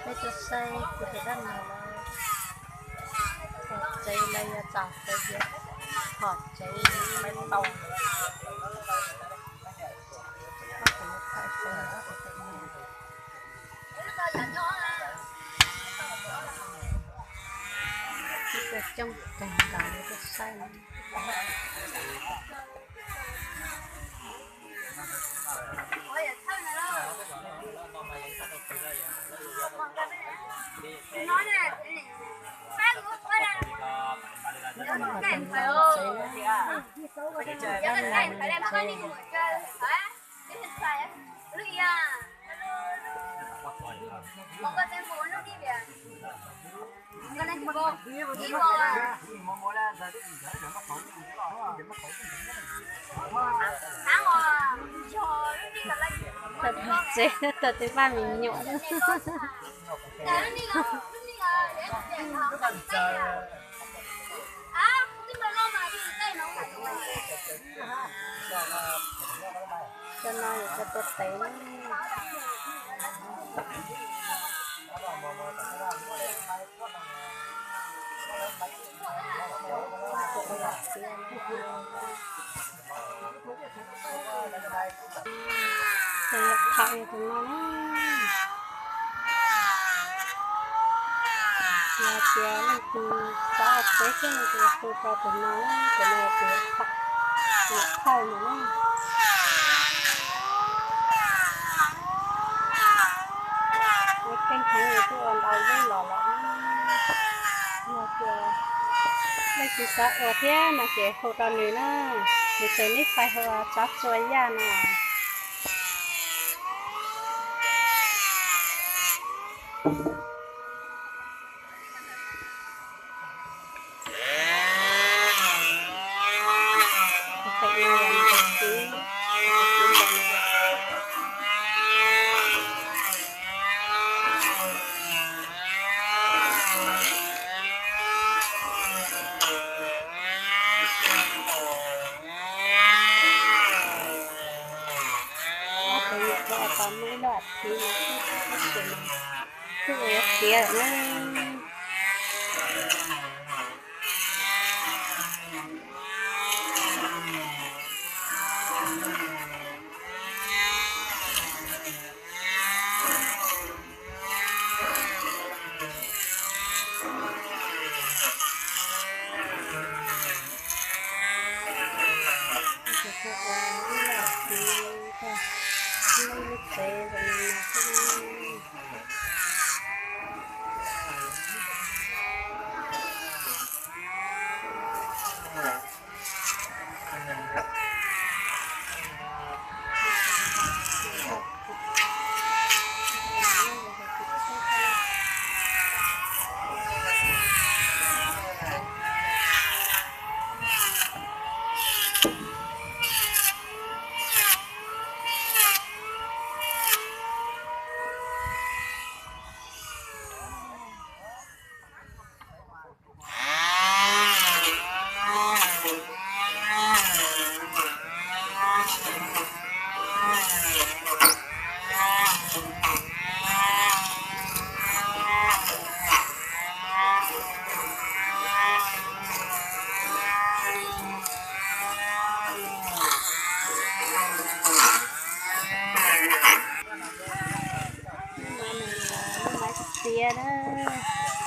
Peb tuaj saib kuv tus dab neeg lawv tom tsev, lawv yuav tom tsev, tom tsev. Coob kawg nkaus li tuaj saib. Txog tsev, tau tej paj me nyuam. Cov no yog cov tuaj tsev na. Tus yog qhov yog tus no na. Yog tias leej twg xav ua tsev thiab no ces hu rau tus no na, tus no yog tus yog qhov, yog qhov no na. Keej heev, twb ua ntau lub los lawm. Yog tias leej twg xav ua thiab no ces hu rau nws na, nws tus nib fais hu ua Tsav Tsua Yaj no. Tus yog tau muaj ib lub as thiv no, twb ua yuav tiav lawm na. Lub maiv txiav na.